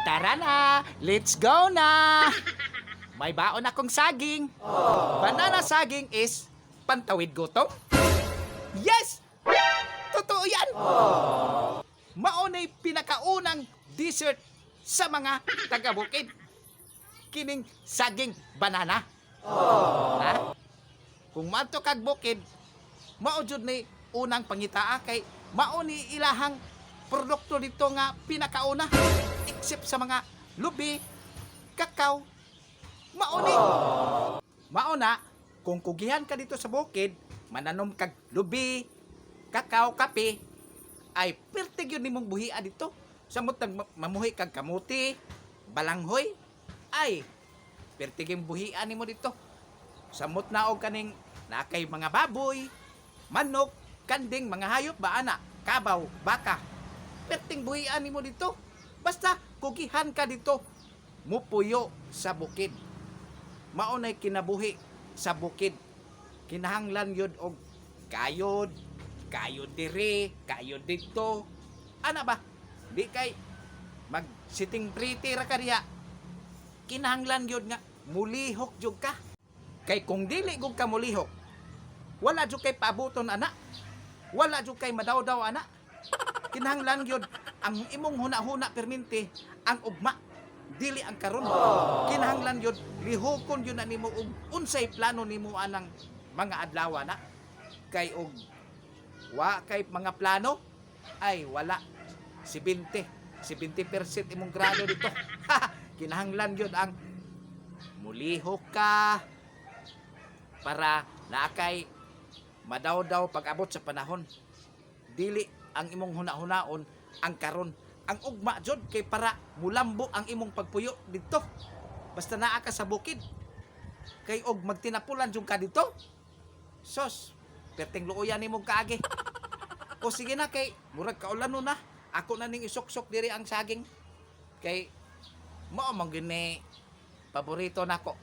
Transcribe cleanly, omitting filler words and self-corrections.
Tara na! Let's go na! May baon akong saging. Banana saging is pantawid gutom. Yes! Totoo yan! Maunay pinakaunang dessert sa mga taga-bukid. Kining saging banana. Ha? Kung maadto kag bukid, mao jud ni unang pangitaa kay mao ni ilahang produkto dito nga pinakauna except sa mga lubi, kakao, mao ni. Mao na kung kugihan ka dito sa bukid, mananom kag lubi, kakao, kape, ay pertig yun nimong buhia dito. Samot nag mamuhi kag kamuti, balanghoy, ay pertig yung buhia nimo dito. Samot na og kaning nakay mga baboy, manok, kanding, mga hayop ba ana, kabaw, baka. Perting buhian nimo dito. Basta kugihan ka dito, mupuyo sa bukid. Mao nay kinabuhi sa bukid. Kinahanglan yun og kayod, kayod dire, kayod didto. Ana ba? Di kay mag sitting pretty ra ka diha. Kinahanglan yun nga mulihok jud ka. Kay kung dili gud ka mulihok, wala jud kay paabuton ana. Wala jud kay madawdaw ana. Kinahanglan gyud ang imong huna-huna perminti ang ugma, dili ang karon. Kinahanglan gyud lihokon gyud na nimo og unsay plano nimo anang mga adlaw na. Kay og wa kay mga plano ay wala 70 70% imong grado dito. Kinahanglan gyud ang mulihok ka para naa kay madawdaw pag-abot sa panahon. Dili ang imong huna-hunaon ang karon, ang ugma jud kay para mulambo ang imong pagpuyo didto. Basta naa ka sa bukid. Kay og magtinapulan jud ka dito. Sos, perting luoyan nimong kaagi. O sige na kay murag kaulano na. Ako na ning isuksok diri ang saging. Kay mao man gyud ni paborito nako.